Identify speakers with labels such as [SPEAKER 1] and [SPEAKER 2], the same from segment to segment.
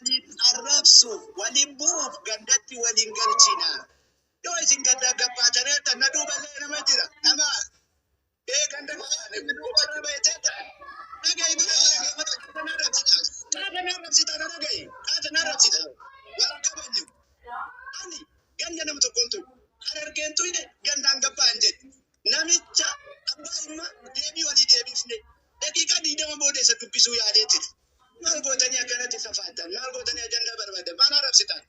[SPEAKER 1] Arrabsuuf, waliin bu'uuf gandatti waliin galchina. Yoo isin ganda gabbaataneetta na duuballee nama jira. Nama ee ganda duubatti bayeteetta. Dhaga'i bira dhaga'i na arrabsita. Qaata na arrabsita na dhaga'i. Qaata na arrabsita. Wal kabajnu. Ani ganda nama tokkoon tuqu. Harargeen tuyne gandaan gabbaan jedhe. Namicha abbaa dhimma deebii walii deebifne. Daqiiqaa 20 booda isa dubbisuu yaalee ture. Maal gootanii akkanatti safaattan? Maal gootanii ajandaa barbaadan? Maal arrabsitan?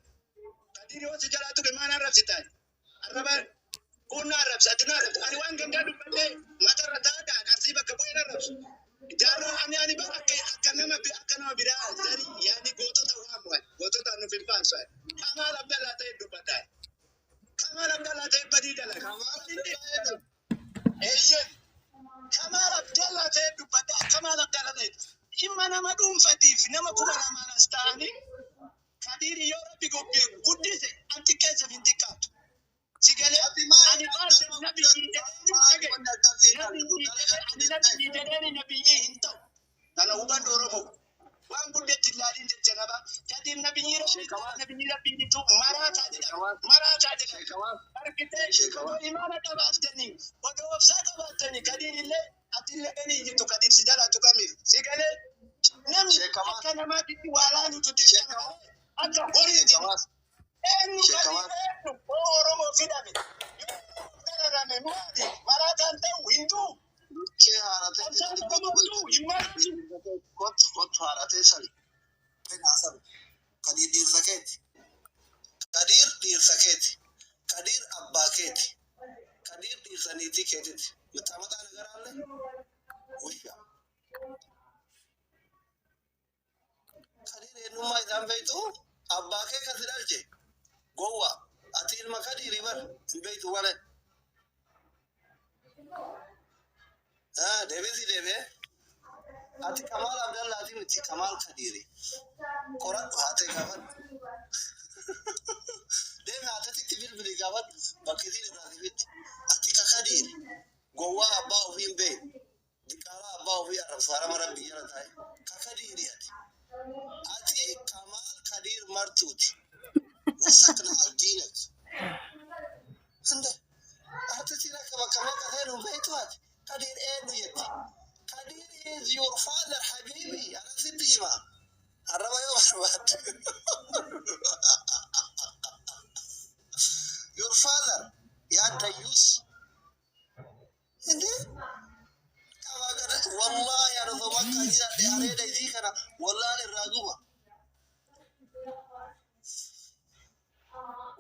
[SPEAKER 1] Kadiir yoo si jalaa tuqe maal arrabsitan? Arraba kun na arrabsa, ati na arrabsa. Ani waan gandaa dubbadhee matarra taa'adhaan arsii bakka bu'ee na arrabsu. Jaarraa ani bara akka nama biraa zarii yaani gootota waamu ani. Gootota nuuf hin faarsu ani. Kamaal Abdallaa ta'e dubbadhaa. Kamaal Abdallaa ta'e badii dalaga. Eeyyen. Kamaal Abdallaa ta'e dubbadhaa. Kamaal Abdallaa ta'e. Dhimma nama dhuunfatiif nama 2000 as ta'anii Kadiiri yoo Rabbi guddise an xiqqeesseef hin xiqqaatu. Si galee ani baase nabiyyi jedhee dhagaye. Nabiyyi jedhee ani nabiyyi jedhee nabiyyi hin ta'u. Kana hubadhu Oromoo. Waan guddetti ilaaliin jecha nama. Kadiir nabiyyi Rabbi nabiyyi Rabbiinitu maraataa jedhama. Maraataa jedhama. Argitee odoo imaana qabaattanii odoo obsaa qabaattanii Kadiir illee atillee ni iyyitu Kadiir si jalaa tuqamiif. Si galee namni akka namaatitti waa laalutu dirqama malee akka horiiti. Eenyu Kadiir eenyu yoo Oromoo fidame yoo Oromoo dararame maali maraataan ta'u hin du'u.
[SPEAKER 2] Luchee haaratee
[SPEAKER 1] Qabsaan Oromoo du'u hin maraatu.
[SPEAKER 2] Kottu kottu haaratee sani. Haasawu. Kadiir dhiirsa keeti. Kadiir dhiirsa keeti. Kadiir abbaa keeti. Kadiir dhiirsa niitii keetiti. Mixaamaxaa nagaraalle wusha. Kadiir eenyummaa isaan beektu abbaa kee kan si dhalche gowwa. Ati ilma Kadiirii bar hin beektu malee. Deebisi deebi'ee. Ati Kamaal Abdallaati miti Kamaal Kadiiri. Qoradhu haatee gaafadhu. Deemi haateetitti bilbili gaafadhu bakki isiin irraa si fidde. Ati ka Kadiiri. Gowwaa abbaa ofii hin beekne. Diqaalaa abbaa ofii arrabsu harama rabbii jala taa'e. Ka Kadiiri ati. Ati Kamaal Kadiir martuuti. Wasakna aldiinak. Hunda artistiin akka bakka meeqa seenu hin beektu ati. Kadiir eenyu jetti. Kadiir is your father habibi. Ana sitti hima. Arraba yoo barbaadde. Your father yaa dayyuus. Hindi qabaa kana wallaahi ana osoo bakka jiraadhe areeda isii kana wallaan irraa guba.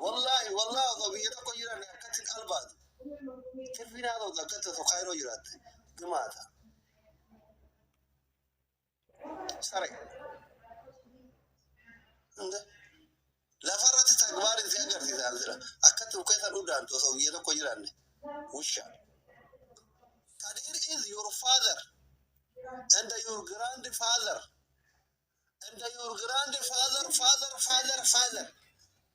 [SPEAKER 2] Wallaahi wallaahi osoo biyya tokko jiraanne akkatti hin albaatu. Tirfiin haadha osoo akkatti osoo Kaayiroo jiraatte gumaata. Sare. Hunda. Lafarratti tagbaariin si agarsiisa asira. Akkatti of keessa dhudaantu osoo biyya tokko jiraanne. Wusha. Kadir is your father and your grandfather and your grandfather father father father.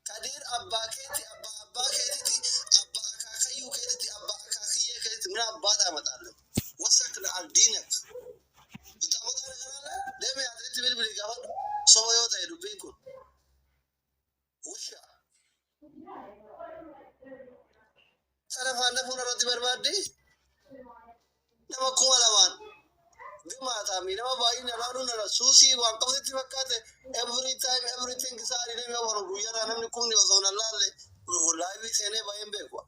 [SPEAKER 2] Kadir abbaa keeti, abbaa abbaa keetiti, abbaa akaakayyuu keetiti, abbaa akaakiyyee keetiti. Mina abbaa taamaxaalle. Wasakna aldiinak. Bitaamota nagaraale deemi atiitti bilbili gaafadhu. Soba yoo ta'e dubbiin kun. Wusha. Sana faana fuula irratti barbaaddi. Nama 2000 gimaataami nama baay'ina laaluun nana suusii waan qabsitti fakkaate. Every time everything isaa namni waru guyyaarraa namni kumni osoo nan laalle live seenee baay'een beeku.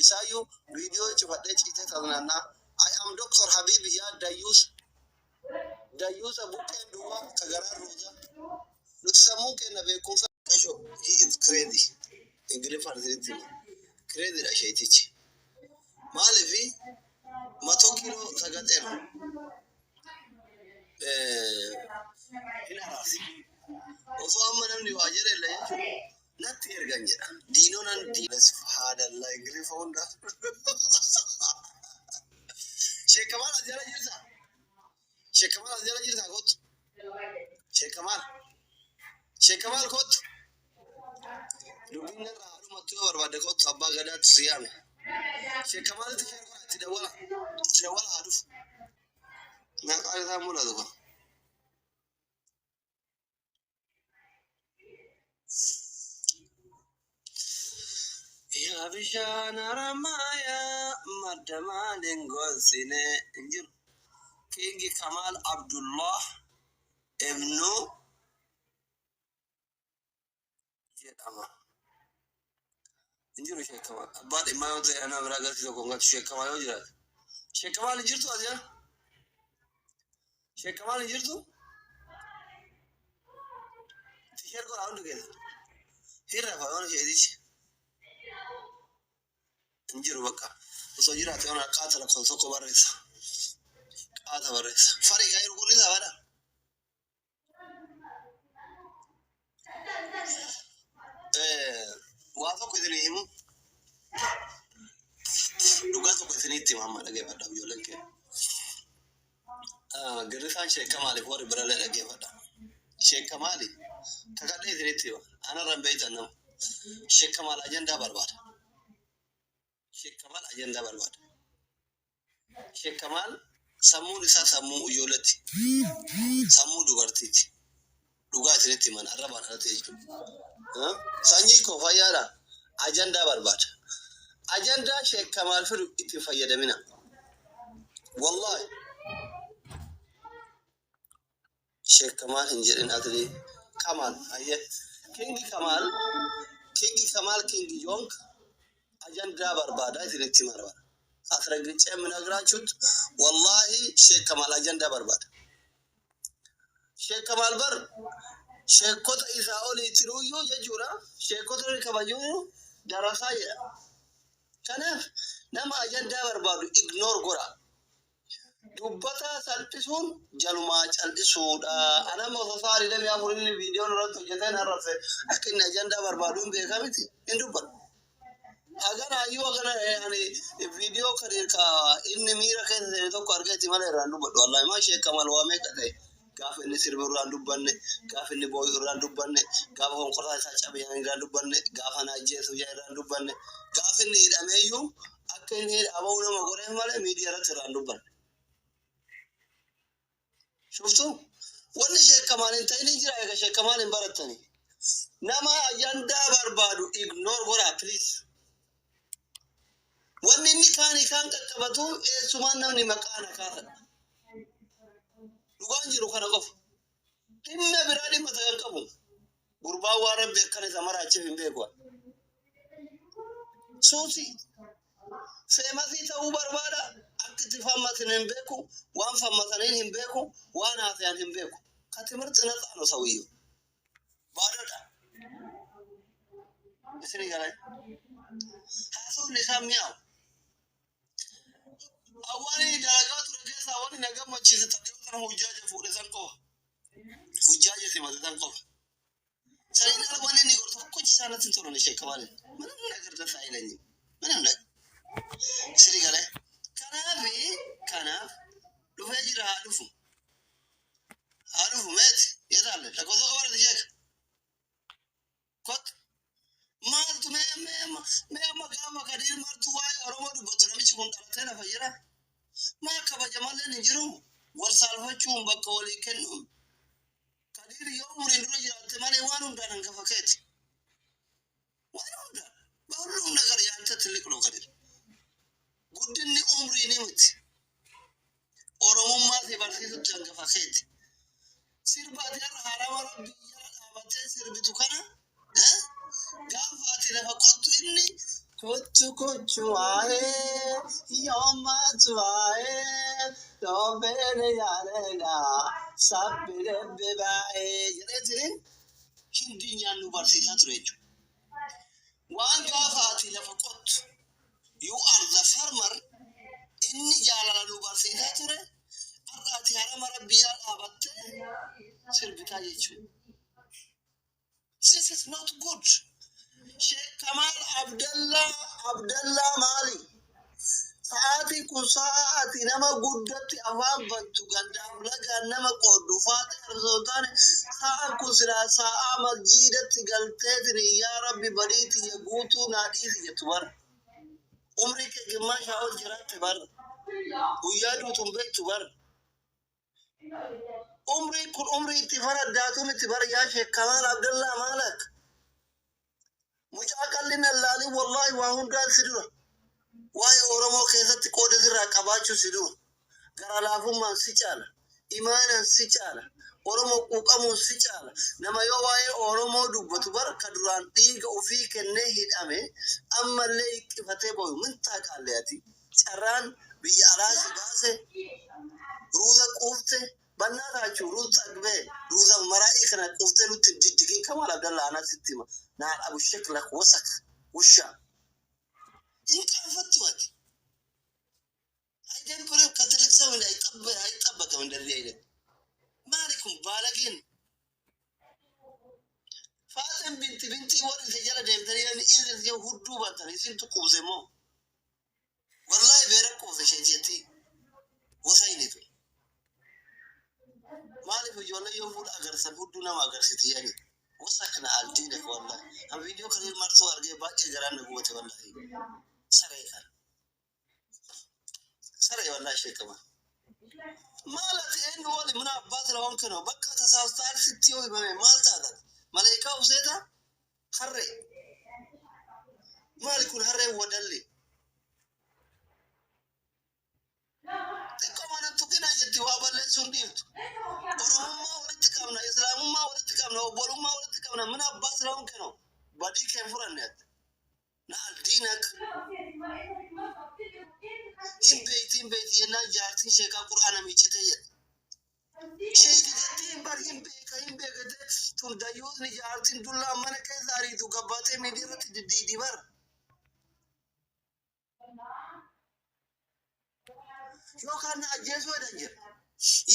[SPEAKER 2] Isaayyuu viidiyoo cufadhee ciitee taasifannaa. I am Doctor Habibi yaa dayyuus dayyuusa buqqeen duwwaa ka garaan ruuza. Nuti sammuun keenya beekumsa. Qasho, he is crazy. Ingiliffaan isinitti hima. Crazy dha sheetichi. Maaliifi matoo kiiloo sagaxeera. Hin araarsi. Osoo amma namni waa jedhe illee jechuudha. Natti ergan jedha. Diinonan diina. Subhaanallah, Ingiliffa hunda. Sheekamaal as jala jirta? Sheekamaal as jala jirta, kottu. Sheekamaal. Sheekamaal, kottu. Dubbiin narraa haadhumattuu yoo barbaadde kottu, abbaa gadaatti si yaame. Sheekamaalitti share godha, itti dawwala. Itti dawwala haa dhufu. Maqaan isaa mul'atu kun. Akka bishaan Haramaayaa madda maaliin gorsine hin jiru. Kingi Kamaal Abdullah Ibnu jedhama. Hin jiru Sheek Kamaal. Abbaa dhimmaa yoo ta'e ana biraa galti tokko hin galchu. Sheek Kamaal yoo jiraate. Sheek Kamaal hin jirtu as jala? Sheek Kamaal hin jirtu? Tishee godhaa hundi keessa. Hirra fayoon isheetichi. Hin jiru bakka. Osoo jiraate yoona qaata lakkoofsa tokko barreessa. Qaata barreessa. Farii kan jiru kun isa bada. Waa tokko isinii himu. Dhugaa tokko isiniitti hima amma dhaggeeffadha ijoolleen kee. Girrisaan Sheek Kamaaliif warri birallee dhaggeeffadha. Sheek Kamaali kakadhee isinitti hima. Anarra hin beektan nama. Sheek Kamaal ajandaa barbaada. Sheek Kamaal ajandaa barbaada. Sheek Kamaal sammuun isaa sammuu ijoolleetti. Sammuu dubartiiti. Dhugaa isinitti himan arrabaan alatti jechuudha. Sanyii koo fayyaadha. Ajandaa barbaada. Ajandaa Sheek Kamaal fidu itti hin fayyadamina. Wallaahi. Sheek Kamaal hin jedhin atli. Kamaal ayyee. Kingi Kamaal Kingi Kamaal Kingi Joonk ajandaa barbaada isinitti barbaada. አስረግጬ የምነግራችሁት ወላሂ ሼክ ከማል አጀንዳ barbaada. Sheek Kamaal bar sheekota isaa olii tiruuyyuu jechuudha. Sheekota inni kabajuu darasaa jedha. Kanaaf nama ajandaa barbaadu ignore godha. Dubbata salphisuun jalumaa cal'isuudha. Anama osoo sa'a 24 inni viidiyoon irratti hojjetee na raffe akka inni ajandaa barbaadu hin beekaa miti hin dubbadhu. Hagana hayyuu hagana ani viidiyoo kan ka inni miira keessa seene tokko argeeti malee irraan dubbadhu. Wallaahi maa Sheek Kamal waa meeqa ta'e gaafa inni sirbu irraan dubbanne, gaafa inni boo'u irraan dubbanne, gaafa konkolaataa isaa cabe irraan dubbanne, gaafa na ajjeesu irraan dubbanne, gaafa inni hidhameeyyuu akka inni hidhaa nama godheef malee miidiyaa irratti irraan dubbanne. Shuftu wanni Sheek Kamaal hin ta'in hin jira eega Sheek Kamaal hin barattani. Nama ajandaa barbaadu ignore godhaa please. Wanni inni kaanii kaan qaqqabatu eessumaan namni maqaa na kaasa. Dhugaan jiru kana qofa. Dhimma biraa dhimma kan qabu. Gurbaan waan rabbi akkana isa maraacheef hin beeku. Suusi famous ta'uu barbaada. Akka itti fammatan hin beeku. Waan fammataniin hin beeku. Waan haasayan hin beeku. ከትምህርት ነፃ ነው ሰውየው። ባዶዳ isin galan haasofni isaa mi'aawu. Awwaani dalagaa ture keessaa wanni na gammachiise taphee kana hujjaaja fuudhe san qofa. Hujjaaja simate san qofa. Saniin ala wanni inni godhu tokkochi isaa natti hin tolan Sheek Kamaal. ምንም ነገር ደስ አይለኝም። ምንም ነገር isin galee. Kanaaf dhufee jira haa dhufu. Haa dhufu meeti yeetaalle lakkoofsa qabarate Sheek. Kot maaltu mee mee mee amma gaafa Kadiir martuu waa'ee Oromoo dubbatu namichi kun dhalatee lafa jira. Maa kabajamalleen hin jiru. Wal saalfachuun bakka walii kennuun. Kadiir yoo umriin dura jiraatte malee waan hundaan hangafa keeti. Waan hundaan. በሁሉም ነገር ያንተ ትልቅ ነው ከዲር። Guddinni umrii ni miti. Oromummaa si barsiisutti hangafa keeti. Sirba ati har'a harama rabbii jala dhaabattee sirbitu kana gaafa ati lafa qottu inni kottu kottu waa'ee yoommaatu waa'ee doobeene yaaleedha sabbi lebbe baa'ee jedhee tiriin hindinyaan nu barsiisaa ture jechuudha. Waan gaafa ati lafa qottu you are the farmer inni jaalala nu barsiisaa ture har'a ati harama rabbii jala dhaabattee sirbitaa jechuudha. This is not good. Sheekh Kamal Abdallah Abdallah maali? Sa'aatiin kun sa'a ati nama guddatti afaan bantu gandaaf lagaan nama qooddu faata osoo hin taane sa'aan kun silaa sa'aa masjiidatti galteetiin yaa rabbi badii tiyya guutuu naa dhiisi jettu bara. Umrii kee gimmaashaa ol jiraatte bara. Guyyaa duutu hin beektu bara. Umrii kun umrii itti faraddaatu miti bara yaa Sheekh Kamal Abdallah maalak. Mucaa qal'ina laalii, wallaahi waa hundaan si dura. Waa'ee Oromoo keessatti qooda sirraa qabaachuu si dura. Gara laafummaan si caala. Imaanaan si caala. Oromoo quuqamuun si caala. Nama yoo waa'ee Oromoo dubbatu bar ka duraan dhiiga ofii kennee hidhame ammallee hiqqifatee booyu min taaqaalle ati. Carraan biyya alaa si baase, ruuza quufte bannaa taachuu ruuz xagbee ruuza maraa'ii kana quuftee nutti hin diddigin. Kamaal Abdallaa, anaa sitti hima. Naan abu sheklak wasak wushaa. Hin qaanfattu ati. አይደብርም? ከትልቅ ሰው አይጠበቅም እንደዚህ አይነት። Maali kun baalageen? Faaxeen binti bintii warri isa jala deemtanii inni hudduu bantan isintu quuse moo? Wallaahi beera quuse ishee jetti wasaynitu. Maaliif ijoollee yoo fuudha agarsiisan hudduu nama agarsiiti jedhani? Wasakna aldiinak wallaahi. An viidiyoo kan martuu argee baay'ee garaan na gubate wallaahi. Saree kana. Saree wallaahi sheekama. Maal ati eenyu wali mana abbaa sira waan kennu bakka tasaastaan sitti yoo himame maal taatan? Maleekaa useeta harree. Maali kun harree wadalli? Xiqqoo mana tuqinaa jetti, waa balleessuun dhiiftu. Oromummaa walitti qabna, Islaamummaa walitti qabna, obbolummaa walitti qabna. Mana abbaa sira waan kennu badii kee furanne ati. Na aldiinak hin beeyti, hin beeyti jennaan jaartiin sheekaa qur'aana miiccite jedhe. Sheeki jettee hin bar hin beeka hin beekate tun dayyoosni jaartiin dullaa mana keessa ariitu gabbaatee miidiyaa irratti diddiidi bar. Yookaan na ajjeesuu jedhan jira.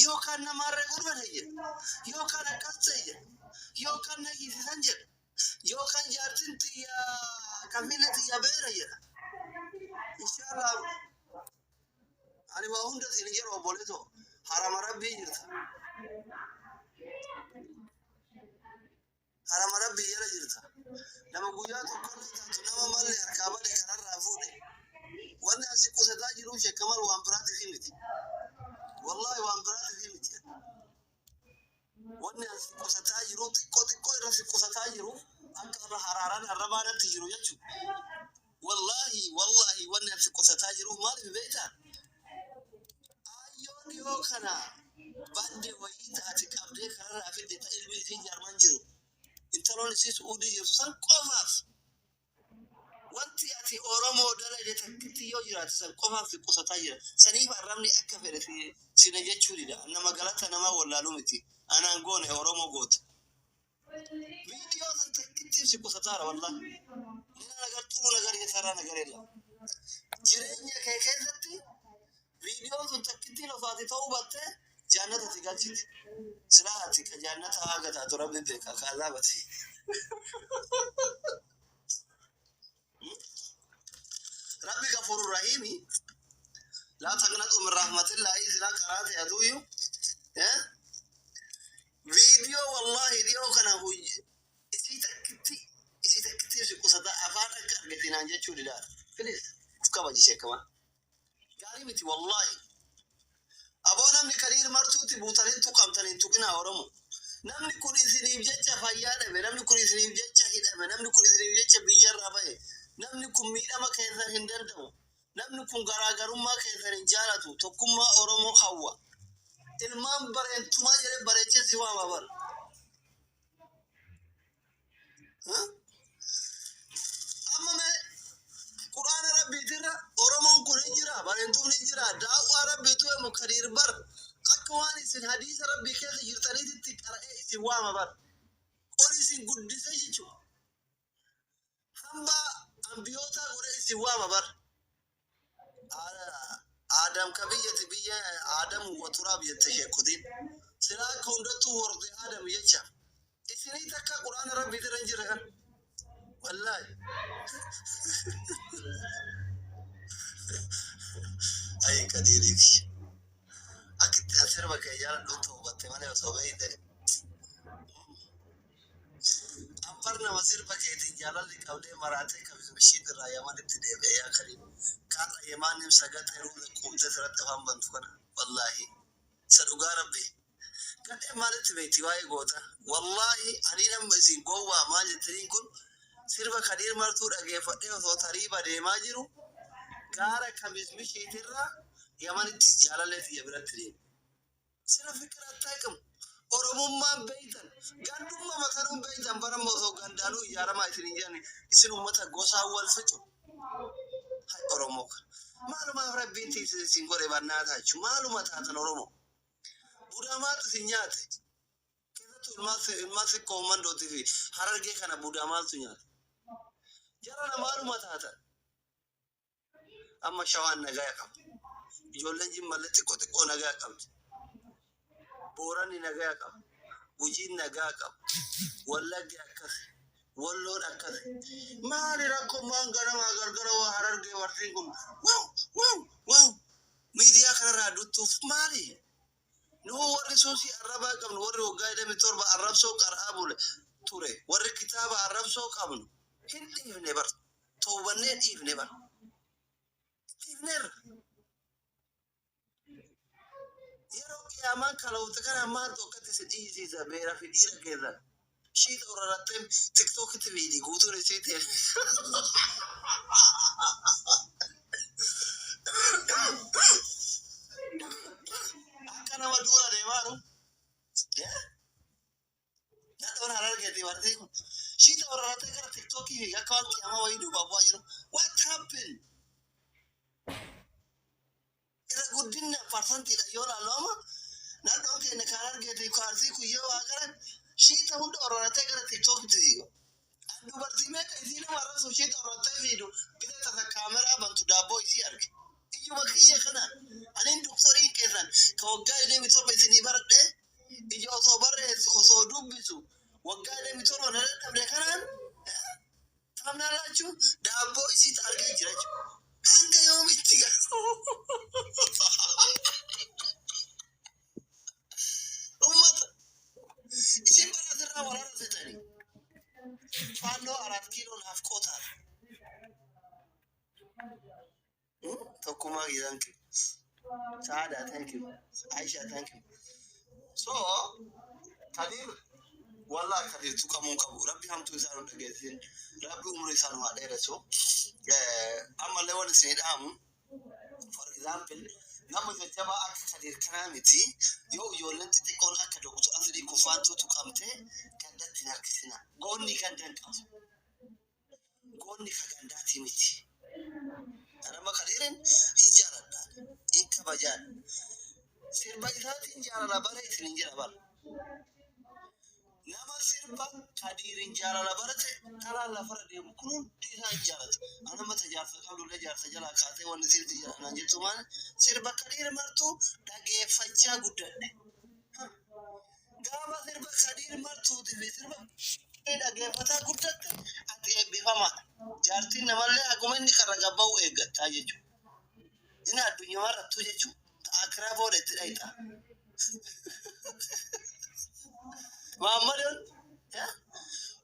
[SPEAKER 2] Yookaan na maarree godhu jedhan jira. Yookaan akkas ta'e jira. Yookaan na hiisisan jedha. Yookaan jaartiin xiyya kafiila xiyya beera jedha. Inshallah ani waa hunda siin jedhu, obboleetoo, harama rabbii jirta. Harama rabbii jala jirta. Nama guyyaa tokkollee taatu nama mallee harkaa bade kanarraa fuudhe. Wanni asi qusataa jiru sheekamal waan biraatiif miti. Wallahi waan biraatiif miti. Wanni asi qusataa jiru xiqqoo xiqqoo irra si qusataa jiru akka irra haraaraan arrabaanatti jiru jechuudha. Wallahi wallahi wanni asi qusataa jiru maaliif beektaa? Ayyoon yoo kana badde wayii taate qabdee kanarraa fidde ta ilmi isiin jarman jiru. Intaloon isii Su'uudii jirtu san qofaaf. Wanti ati Oromoo dalage takkitti yoo jiraate san qofaaf si qusataa jira. Saniif arrabni akka fedhe sina jechuu dida. Nama galata nama wallaaluu miti. Anaan goone Oromoo goota. Viidiyoo san takkittiif si qusataara wallahi. ሌላ ነገር ጥሩ ነገር እየሰራ ነገር የለም። Jireenya kee keessatti viidiyoon sun takkittiin osoo ati ta'uu batte jannata si galchiti. Silaa ati ka jannata haga taatu rabbi beeka ka azaabati. Rabbi gafuru rahimi لا تقنطوا من رحمة الله silaa qaraate aduuyyu. Viidiyoo wallahi dhiyoo kana isii takkitti si qusata afaan akka argatinaan jechuu didaa. Please uf kabaji sheekama. Gaarii miti wallahi. Aboo namni kadiir martuutti buutanii tuqamtanii hin tuqinaa Oromo. Namni kun isiniif jecha fayyaa dhabe, namni kun isiniif jecha hidhame, namni kun isiniif jecha biyyarraa bahe, namni kun miidhama keessan hin danda'u. Namni kun garaagarummaa keessan hin jaalatu, tokkummaa Oromoo hawwa. Ilmaan bareentumaa jedhee bareechee si waama bara. Amma mee quraana rabbiitirra Oromoon kun hin jira, bareentuun hin jira, daawwaa rabbiitu emu kadiir bar akka waan isin hadiisa rabbii keessa jirtaniititti qara'ee isin waama bar. Ol isin guddisee jechuudha. Hambaa ambiyootaa godhee isin waama bar. Aadam ka biyyati biyya Aadamu waturaaf jette sheekotiin. Silaa akka hundattuu horde Aadam jecha. Isinii takka quraana rabbiitirra hin jirre kan. Wallaahi. Ayi kadiiriiti. Akkitti as sirba kee jaaladhu hubatte malee osoo beeyte. Ambar nama sirba keetiin jaalalli qabdee maraatee kabisa bishiin irraa Yamanitti deebi'e yaa kadiir. Kaan Yamaanim sagaxee ruuza quubtee sirratti afaan bantu kana. Wallaahi. Isa dhugaa rabbi. Gadhee maalitti beekti waa'ee goota? Wallaahi ani nama isin gowwaa maal jettaniin kun Sirba Kadiir Martuu dhageeffadhee osoo tariiba deemaa jiru gaara kamismishiitirraa Yamanitti jaalallee tiyya biratti deeme. Sira fikir attaaqim. Oromummaan beeytan. Gandummaa makanuun beeytan baramma osoo gandaanuu ijaaramaa isin hin jedhani. Isin ummata gosaan wal fixu. Hay Oromoo kana. Maalumaaf Rabbiin tiisise isin godhe bannaataa jechuun maaluma taatan Oromoo. Budaa maaltu isin nyaate? Keessattuu ilmaan ilmaan sikkoo mandootii fi Harargee kana budaa maaltu nyaate? Jarana maaluma taatan? Amma Shawaan nagaya qaba. Ijoolleen Jimmallee xiqqoo xiqqoo nagaya qabdi. Booranni nagaya qaba. Gujiin nagaa qaba. Wallaggi akkasi. Walloon akkasi. Maali rakkoon ganamaa galgala waa Harargee warreen kun wow wow wow miidiyaa kanarraa duttuuf maali? Nuu warri suusii arrabaa qabnu, warri waggaa 27 arrabsoo qar'aa bule ture, warri kitaaba arrabsoo qabnu hin dhiifne bar. Toowwannee dhiifne bar. Dhiifneerra. Yeroo qiyaamaan kalawte kana maaltu akkatti si dhiisiisa beera fi dhiira keessan. Shiita urarattee TikTokitti fiidi guutuun isii ta'e. Akka nama duula deemaaru. Nadhoon Harargeeti warri kun. Shiita urarattee gara TikTokii fi akka waan qiyaamaa wayii duubaa bu'aa jiru. What happened? Irra guddinna parsantiidha yoo ilaallu amma nadhoon keenya kan Harargeetii fi Arsii kun yoo waa garan shiita hunda ororatee gara TikTokitti fiigu. An dubartii meeqa isii nama arrabsu shiita ororattee fiidu gita tasa kaameraa bantu daabboo isii arge. Ijuma kiyya kanaan anin doktoriin keessan ka waggaa 27 isinii baradhe ija osoo barreessu osoo dubbisu waggaa 27 na dadhabde kanaan taamnaalaachuu daabboo isiitti argee jira jechuudha. Hanga yoomitti garuu ummata isin bara asirraa wal arrabsitanii Faannoo Araat Kiiloo naaf qootaadha. Tokkummaa thank you. Saada, thank you. Aisha, thank you. So Kadir, wallah Kadir tuqamuu qabu. Rabbi hamtuu isaa nu dhageessin. Rabbi umrii isaa nu haa dheeressu. Ammallee waan isin dhaamu, for example, nama jajjabaa akka Kadir kanaa miti yoo ijoolleen xixiqqoon akka Doktor Aslii Kufaantuu tuqamtee gandatti hin harkisina. Goonni ganda hin qabu. Goonni ka gandaatii miti. Nama Kadirin hin jaaladha. Hin kabajaan. Sirba isaatiin jaalala bara isin hin jedha bara. Nama sirba Kadirin jaalala barate karaa lafarra deemu kun hundi isaa hin jaalatu. Ana mata jaarsa qabdullee jaarsa jalaa kaatee wanni sirbi jedha jettu maal sirba Kadir Martuu dhageeffachaa guddadhe. Gaafa sirba Kadiir Martuutii fi sirba dhageeffataa guddatte ati eebbifamaadha. Jaartiin namallee haguma inni karra gabba'u eeggattaa jechuudha. Inni addunyaa irrattuu jechuudha. Akiraa booda itti dhayxa. Maammadoon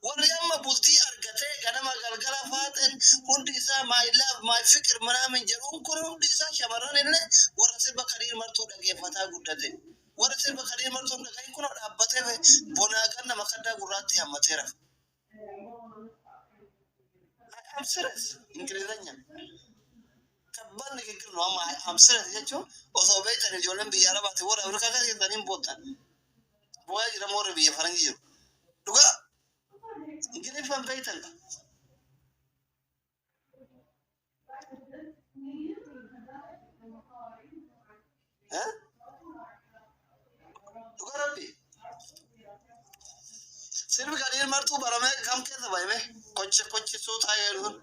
[SPEAKER 2] warri amma bultii argatee ganama galgala faaxeen hundi isaa my love, my fikir manaamin jedhuun kun hundi isaa shamarran illee warra sirba Kadiir Martuu dhageeffataa guddate. Warri sirba Kadiir Martuu hin dhagahin kun dhaabbatee bonaa ganna makaddaa gurraatti hammateera. I am serious. Ingilizanya. Kabban ንግግር ነው amma I am serious jechuun osoo beektan ijoolleen biyya Arabaati warra Afrikaa keessa jirtaniin boottan. Bu'aa jedhamu warra biyya faranjii jiru. Dhugaa Ingiliffaan beektan. Eh? Dhugaa Rabbi. Sirbi Kadiir Martuu baramee kam keessa bahime? Koche kochisuu taa'ee sun.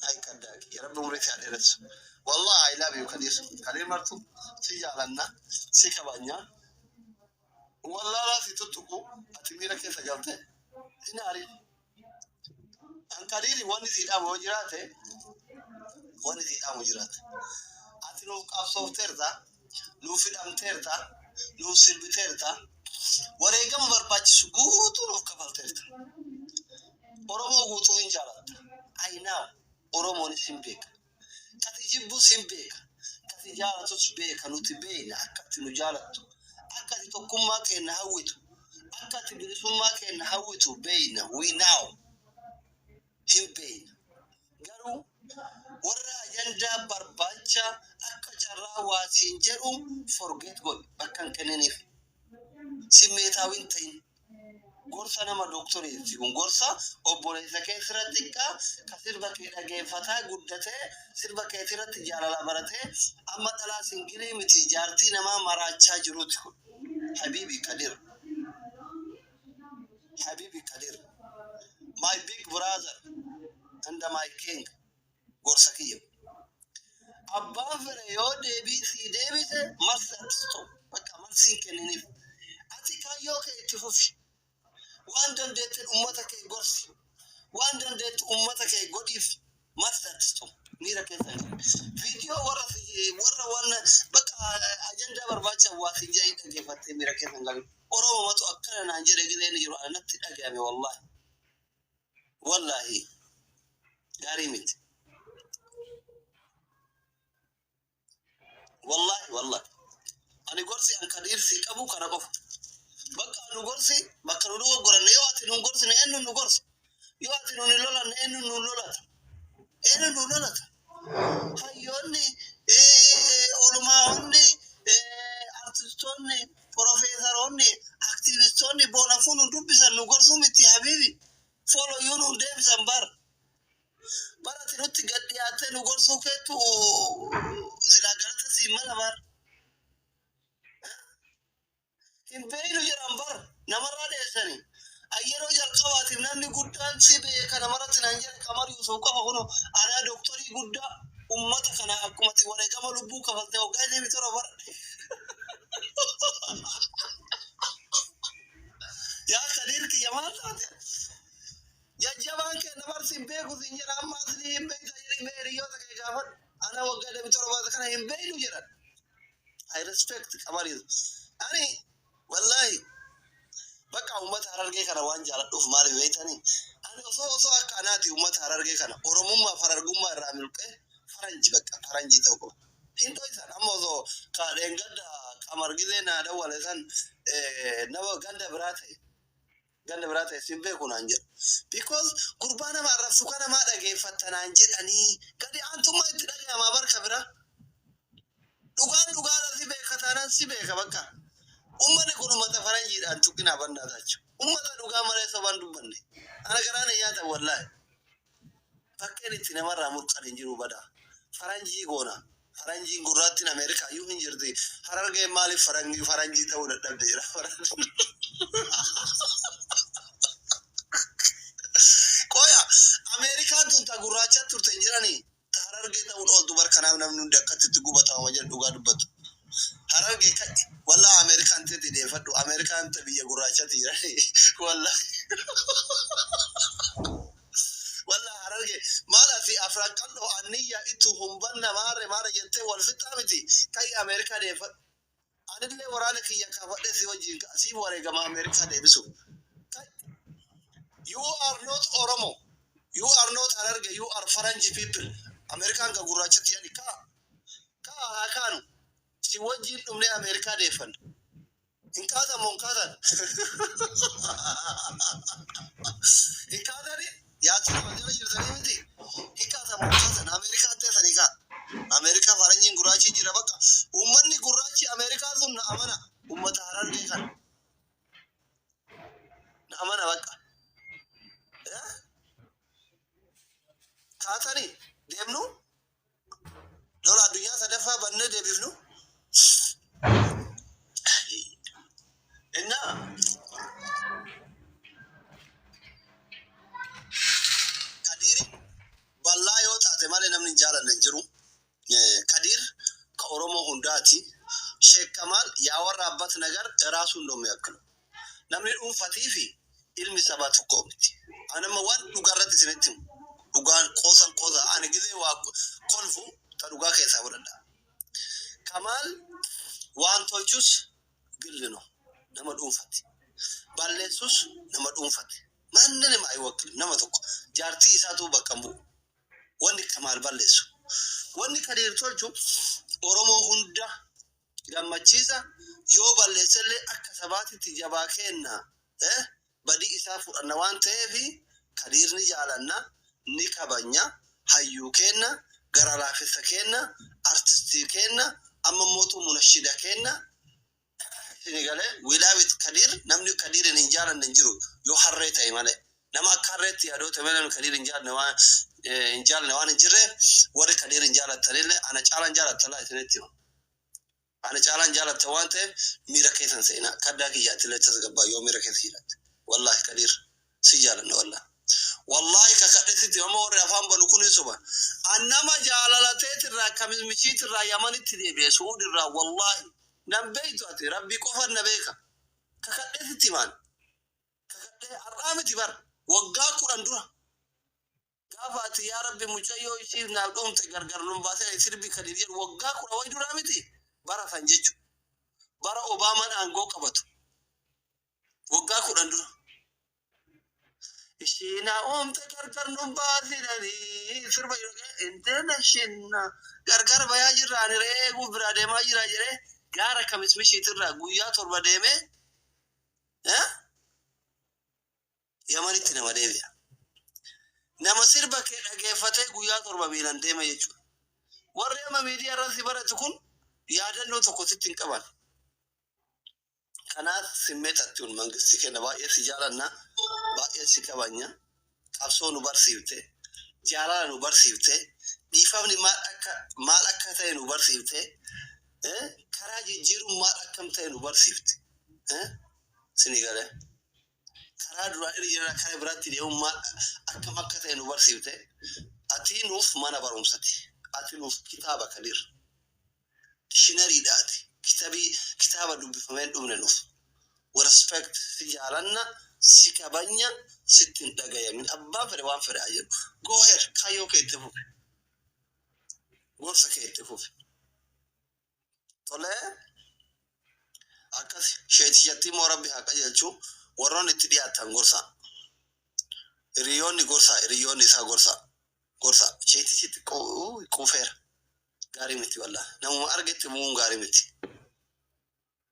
[SPEAKER 2] Ay kaddaaki. Rabbi umrii si haa dheeressu. Wallahi I love you, Kadir. Kadir Martuu si jaalanna, si kabajna. Wallaalaa si tuttuqu ati miira keessa galte hin aarin. An Kadiiri wanni si dhaamu yoo jiraate, wanni si dhaamu jiraate. Ati nuuf qabsoofteerta, nuuf hidhamteerta, nuuf sirbiteerta, wareegama barbaachisu guutuu nuuf kafalteerta. Oromoo guutuu hin jaalatta. I know. Oromoonis hin beeka. Kati jibbus hin beeka. Kati jaalatus beeka. Nuti beekna akka ati nu jaalattu. Akka ati tokkummaa keenya hawwitu. Akka ati bilisummaa keenya hawwitu beeyna. We now hin beeyna. Garuu warra ajandaa barbaacha akka carraa waasiin jedhu forget godhi, bakka hin kenniniif. Simmeetaawin ta'in. Gorsa nama dooktoriiti kun, gorsa obboleessa kee sirra xiqqaa ka sirba kee dhageeffataa guddatee, sirba keetii irratti jaalala baratee, amma dhalaa single miti, jaartii namaa maraachaa jiruuti kun. Habibi Kadir, Habibi Kadir, my big brother and my king, gorsa kiyya. Abbaan fedhe yoo deebii sii deebise, marsi artisto bakka marsiin kenniniif. Ati kaayyoo kee itti fufi. Waan dandeetteen ummata kee gorsi. Waan dandeettu ummata kee godhiif, marsi artisto. Miira keessa hin jiru. Viidiyoo warra waan bakka ajandaa barbaacha waa siin jedhanii dhaggeeffattee miira keessa hin galin. Oromoo matu akkana naan jedhe gizee inni jiru ana natti dhagahame, wallahi. Wallahi gaarii miti. Wallahi, wallahi. Ani gorsi an Kadiir si qabu kana qofa. Bakka nu gorsi, bakka nu dogoggoranne yoo ati nu gorsine, eenyu nu gorsa? Yoo ati nu hin lolanne, eenyu nu lolata? Eenyu nu lolata? Hayyoonni, oolmaa'onni, artistoonni, profeesaroonni, aktivistoonni boonafuu nu dubbisan, nu gorsuu miti, habiibi. Follow nu deebisan bar. Bara ati nutti gad dhiyaattee nu gorsuu keettu silaa galata siin mala bar. Hin beeynu jedhan bar, namarraa dheessanii. Yeroo jalqabaatiif namni guddaan si beeka namarratti naan jedhe Qamar Yuusuf qofa. Kuno anaa doktorii guddaa ummata kana akkuma ati wareegama lubbuu kafaltee waggaa 27 bara. Yaa Kadiir kiyya, maal taate? Jajjabaan kee namarsi hin beeku siin jedha, amma asli hin beekta jedhii mee hiriyoota kee gaafadhu. Ana waggaa 27 kana hin beeknu jedhan. I respect Qamar Yuusuf. Ani wallahi bakka uummata Harargee kana waan jaaladhuuf, maaliif beektanii? Ani osoo akka anaati uummata Harargee kana Oromummaa fi Harargummaa irraa milqee faranji, bakka faranjii ta'u qaba. Hin dho'isan amma osoo kaadheen gadda Qamar gizee naa dawwale san nama ganda biraa ta'e, ganda biraa ta'e sin beeku naan jedha. Because gurbaa nama arrabsu kana maa dhageeffatta naan jedhanii gadi aantummaa itti dhaga'amaa barka bira. Dhugaan dhugaadha, si beeka taanaan si beeka bakka. Uummanni kun uummata faranjiidhaan tuqinaa bannaa taachu. Uummata dhugaa malee sobaan dubbanne. Ana garaan hin nyaatan, wallaahi. Bakkeen itti namarraa mulqan hin jiru badaa. Faranjii goona. Faranjiin gurraattiin Ameerikaa iyyuu hin jirti. Harargeen maaliif faranjii ta'uu dadhabde jira. Qoya, Ameerikaan tun ta gurraacha turte hin jiranii. Ta Harargee ta'uun ooltu bar, kanaaf namni hundi akkatti itti gubatama jedhu dhugaa dubbatu. Harargee ka'i. Wallaa Ameerikaan teeti deeffadhu. Ameerikaan ta biyya gurraachatti jiranii. Wallaa. Wallaa Harargee maal ati afran qal'oo anniyyaa ittu humbanna maarre maarre jettee wal fixxaa miti, ka'i Ameerikaa deeffadhu. Anillee waraana kiyya kaafadhee si wajjin ka'a, siif wareegama Ameerikaa deebisuuf. Ka'i. You are not Oromo. You are not Hararge. You are Faranji people. Ameerikaan ka gurraachatti jedhani, ka'a. Ka'a, haa kaanu. Si wajjin dhumnee Ameerikaa deeffanna. Hin kaatan moo hin kaatan? Hin kaatani? Yaaddu nama jala jirtanii miti. Hin kaatan moo hin kaatan? Ameerikaan teessanii kaa. Ameerikaa faranjiin gurraachi jira bakka. Uummanni gurraachi Ameerikaa sun na amana. Uummata Harargee kana. Na amana bakka. Kaatanii deemnu, lola addunyaa sadaffaa bannee deebifnu. Innaa Kadiiri bal'aa yoo taate malee namni hin jaalanne hin jiru. Kadiir ka Oromoo hundaati. Sheek Kamaal ያወራበት ነገር ራሱን ነው የሚያክለው። Namni dhuunfatii fi ilmi sabaa tokko miti. Anama waan dhugaa irratti isinitti himu. Dhugaan qoosan qoosa, ani gizee waa kolfu ta dhugaa keessaa fudhadha. Kamaal waan tolchus gilli no, nama dhuunfati. Balleessus nama dhuunfati. Manni nama አይወክልም, nama tokko jaartii isaatu bakka hin bu'u. Wanni Kamaal balleessu. Wanni Kadiir tolchu Oromoo hunda gammachiisa, yoo balleessellee akka sabaatitti jabaa kenna. Badii isaa fudhanna waan ta'eef Kadiir ni jaalanna, ni kabanya, hayyuu keenna, gara laafessa keenna, artistii keenna, amma mootuu munashida keenna. Isin galee, we love it Kadiir. Namni Kadiirin hin jaalanne hin jiru yoo harree ta'e malee. Nama akka harreetti yaadoo ta'e malee namni Kadiir hin jaalanne waan hin jirreef, warri Kadiir hin jaalattanillee ana caalaan jaalattalaa isinitti hima. Ana caalaan jaalatta waan ta'eef miira keessan seenaa kaddaa kiyyaatti illee tasgabbaa yoo miira keessa jiraatti. Wallaahi Kadiir si jaalanna, wallaahi. Wallaahi kakadhesitti amma warri afaan banu kun hin soban. An nama jaalalateetirraa kamismishiitirraa Yamanitti deebi'e, Su'uudirraa, wallaahi. Nan beektu ati, Rabbii qofan na beeka. Kakadhesitti himaan. Kakadhee har'aa miti bar, waggaa 10 dura. Gaafa ati "Yaa Rabbi, mucayyoo ishiif naaf dhumte gargar nun baasee" sirbi Kadiir jedhu waggaa 10 wayi duraa miti, bara san jechuudha. Bara Obaamaan aangoo qabatu. Waggaa 10 dura. Ishiina uumte gargar nun baasinanii sirba yeroo international gargar bayaa jirra, ani re'ee eeguuf biraa deemaa jira jedhee gaara kamismishiitirraa guyyaa 7 deemee Yamanitti nama deebi'a. Nama sirba kee dhageeffatee guyyaa 7 miilan deeme jechuudha. Warri amma miidiyaa irratti si baratu kun yaadannoo tokko sitti hin qaban. Kanaaf simmeetatti kun mangistii kenna, baay'ee si jaalanna, baay'ee si kabanya, qabsoo nu barsiifte, jaalala nu barsiifte, dhiifamni maal akka ta'e nu barsiifte, karaa jijjiiruun maal akkam ta'e nu barsiifte. Sini galee. Karaa duraa irra jira, karaa biraatti deemuun maal akkam akka ta'e nu barsiifte. Ati nuuf mana barumsati. Ati nuuf kitaaba, Kadir. Dictionaryidha ati. Kitabii kitaaba dubbifamee hin dhumne nuuf. We respect, si jaalanna, si kabanya, sitti hin dhagayamin. Abbaan fedhe waan fedhe haa jedhu. Go ahead, kaayyoo kee itti fufi. Gorsa kee itti fufi. Tolee, akkas sheetishatti immoo Rabbi haa qajeelchu. Warroonni itti dhiyaatan gorsa. Hiriyoonni gorsa, hiriyoonni isaa gorsa. Gorsa. Sheetishitti quufeera. Gaarii miti wallah. Namuma argetti muun gaarii miti.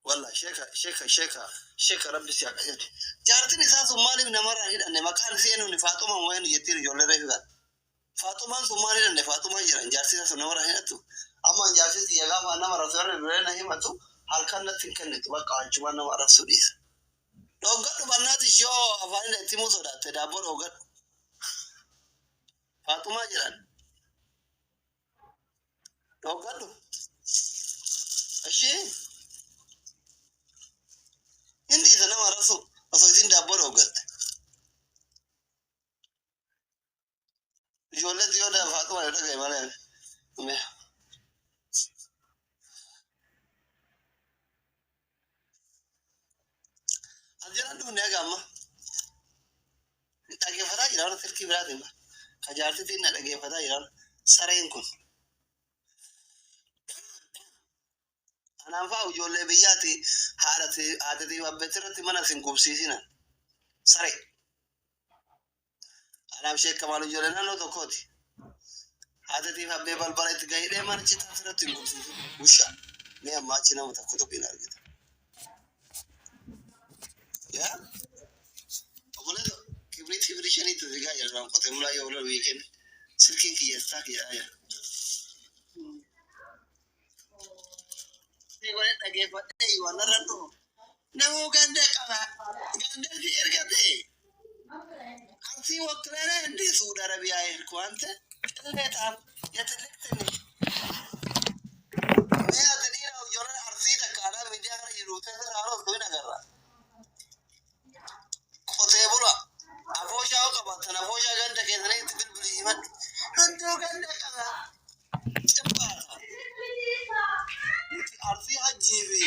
[SPEAKER 2] Wallah sheeka, sheeka, sheeka, sheeka, Rabbi si haa qajeelchu. Jaartiin isaa sun maaliif namarraa hidhanne? Maqaan isii eenyuuni? Faaxuma moo eenyu jettiin ijoollee reefu kan. Faaxumaan sun maal hidhanne? Faaxumaan jedhan jaartii isaa sun namarraa hidhattu. Amma jaartii tiyya gaafa nama arrabsu irra duree na himatu, halkan natti hin kennitu, bakka achumaan nama arrabsuu dhiisa. Dhooggadhu bannaati, ishoo afaanidha itti himuu sodaatte, daabboo dhooggadhu. Faaxumaa jedhan. Dhooggadhu. Ishee hindi isa nama arrabsu osoo isin daabboo dhooggatte. Ijoolleen yoo Faaxumaa yoo dhagaye malee. Mee. As jalaan dhufne haga amma. Dhageeffataa jira waan silkii biraatiin ba. Ka jaartitiin na dhageeffataa jira sareen kun. Anaan fa'a ijoollee biyyaati, haadhati haadhatii abbeetti irratti mana sin gubsiisina. Saree. Anaaf sheek Kamaal ijoollee naannoo tokkooti. Haadhatiif abbee balbala itti gahidhee mana citaa irratti hin gubsiisin. Busha. Mee amma achi nama tokko tokko hin argita. Yaa? Obboleessa, kibriitii birrii shaniitti zigaa jira duraan qotee bulaa yoo lola biyya keenya. Silkiin kiyya isaa kiyya jira. Dhageeffadhee waan narra dhufu. Namuu ganda qaba. Ganda si erga ta'e. Arsii ወክለህ እንዴ ሳዑዲ አረቢያ የሄድከው አንተ ቅሌታም የትልቅ ትንሽ? Mee ati dhiira, ijoolleen Arsii takka alaa miidiyaa kana jiru keessa haaroo hin agarra. Qotee bula afooshaa yoo qabaatan afooshaa ganda keessanii itti bilbilii himadhu. Hunduu ganda qaba. Cimbaata. Nuti Arsii hajjii fi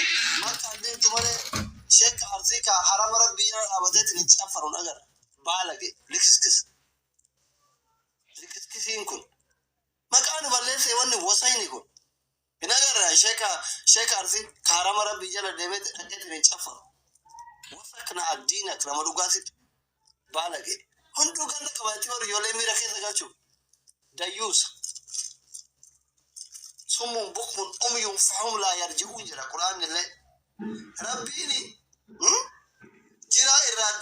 [SPEAKER 2] Makkaan deemtu malee sheekka Arsii ka harama Rabbii jala dhaabateetiin hin caffaruun agarra. Baalage likiskis. Likiskisiin kun. Maqaa nu balleessee wanni wasayni kun. Hin agarra sheeka Arsii ka harama Rabbii jala deemee dhaqeetiin hin caffaru. Wasakna addiinak nama dhugaasitti baalage. Hunduu ganda qabaatti baru ijoollee miira keessa galchuuf. Dayyuusa. صم بكم عمي فهم لا يرجعون jedha Quraanni illee. Rabbiin jira irraa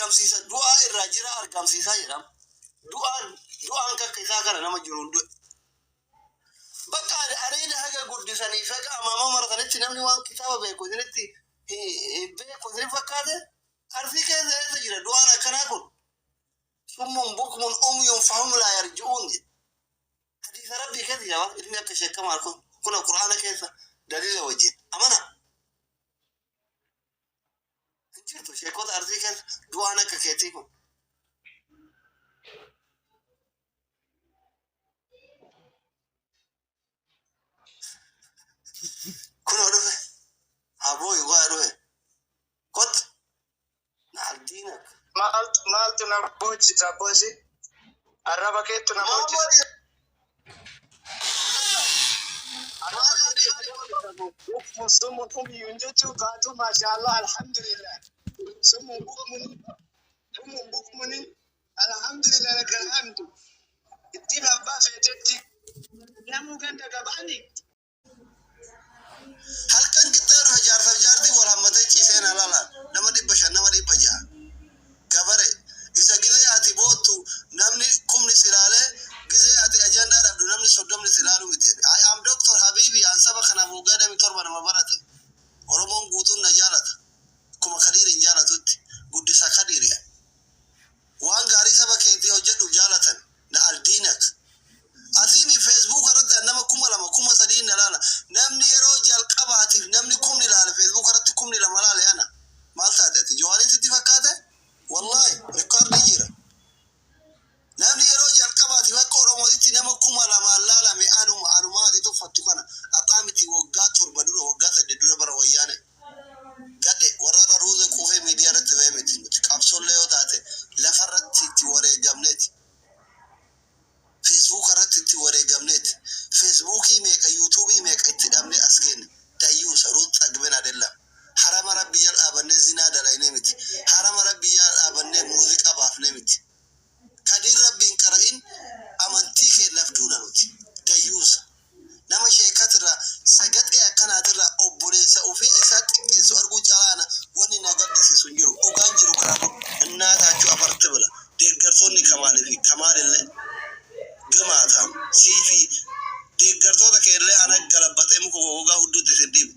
[SPEAKER 2] Argamsiisa, du'aa irraa jira argamsiisaa jedhama. Du'aan du'aan kakka isaa kana nama jiruun du'e. Bakka areeda haga guddisanii fi haga amaamaa maratanitti namni waan kitaaba beeku isinitti beeku isin fakkaate. Arsii keessa eessa jira du'aan akkanaa kun? Summun bukmun umyun fahum laa yarji'uun jedhe. Hadiisa Rabbii keessa jira waan ilmi akka sheekkamaa kun kuna Qur'aana keessa daliila wajjin amana. Hin jirtu sheekota Arsii keessa du'aan akka keetii kun. Kunoo dhufe. Aboo waa dhufe. Kot. Naaldiinak.
[SPEAKER 1] Maaltu maaltu na boochisa boosi? Arraba keettu na boochisa. Arraba keettu na boochisa. Bukmun summun umyuun jechuun kaatu, maashaallah, alhamdulillah. Summun bukmun ummun bukmuni, alhamdulillah, lakal hamdu. Ittiin abbaa feetetti namuu ganda qabaani.
[SPEAKER 2] Halkan qixxee dhufe, jaarsaaf jaartii wal hammatee ciiseen halalaan nama 500, nama 600 gabare isa. Gizee ati boottu namni kumni si ilaalee, gizee ati ajandaa dhabdu namni 30ni si ilaaluu miti. I am Doctor Habibi. An saba kanaaf waggaa 27 nama barate. Oromoon guutuun na jaalata. Akkuma Kadiir hin jaalatutti guddisa Kadiiri. Waan gaarii saba keetii hojjedhuuf jaalatan na aldiinak. Asiin Facebook irratti nama 2000, 3000 na laala. Namni yeroo jalqabaatiif namni kumni laale Facebook irratti 2000 laale ana. Maal taate ati? Jawaariin sitti fakkaate? Wallaahi rikkaardii jira. Namni yeroo jalqabaatiif akka Oromootitti nama 2000n laalame anuma. Anumaa ati tuffattu kana har'aa miti, waggaa 7 dura, waggaa 8 dura, bara Wayyaane. Gadhe warra ruuza quufee miidiyaa irratti ba'ee miti. Nuti qabsoollee yoo taate lafarratti itti wareegamneeti. Facebook irratti itti wareegamneeti. Facebookii meeqa, YouTubeii meeqa itti dhabnee as geenne. Dayyuusa ruut xagben adellam. Harama Rabbi jala dhaabannee zinaa dalaynee miti. Harama Rabbi jala dhaabannee muuziqaa baafnee miti. Kadiin Rabbiin qara'in amantii keenyaaf duuna nuti. Dayyuusa. Nama sheekatirraa sagaxee akkanaatirraa obboleessa ofii isaa xiqqeessu arguu caalaa wanni na gaddisiisu hin jiru. Dhugaan jiru kanaafuu innaataachuu afarti bila. Deeggartoonni Kamaalii fi Kamaalillee gamaataam siifi deeggartoota keellee ana galabbaxee muka gogaa hudduutti isin dhiibe.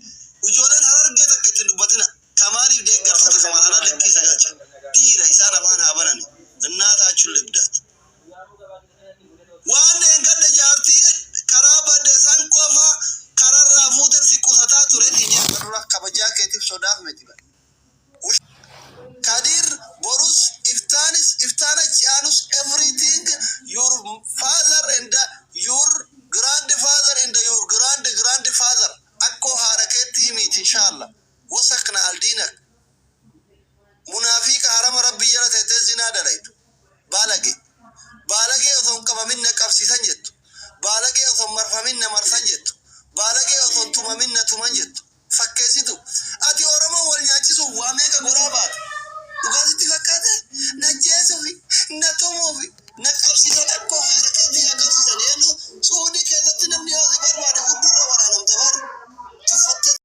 [SPEAKER 2] Ijoolleen Harargee takka ittiin dubbatina. Kamaaliif deeggartoota Kamaal ana likkii isa galcha. Dhiira isaan afaan haa banani. Innaataachuu libdaat. Waan dheengadde jaartii karaa badde san qofa kararraa fuuteen si qusataa ture si jedha dura kabajaa keetiif sodaaf miti bara. Kadir borus iftaanis iftaan achi aanus, everything, your father and your grandfather and your grand grandfather, akkoo haadha keetti himiiti inshallah. Wasakna aldiinak munaafiqa harama Rabbi jala teettee zinaa dalaytu. Baalage baalagee osoo hin qabamin na qabsiisan jettu. Baalagee osoo hin marfamin na marsan jettu. Baalagee osoo hin tumamin na tuman jettu. Fakkeessitu ati Oromoo wal nyaachisuuf waa meeqa godhaa baate.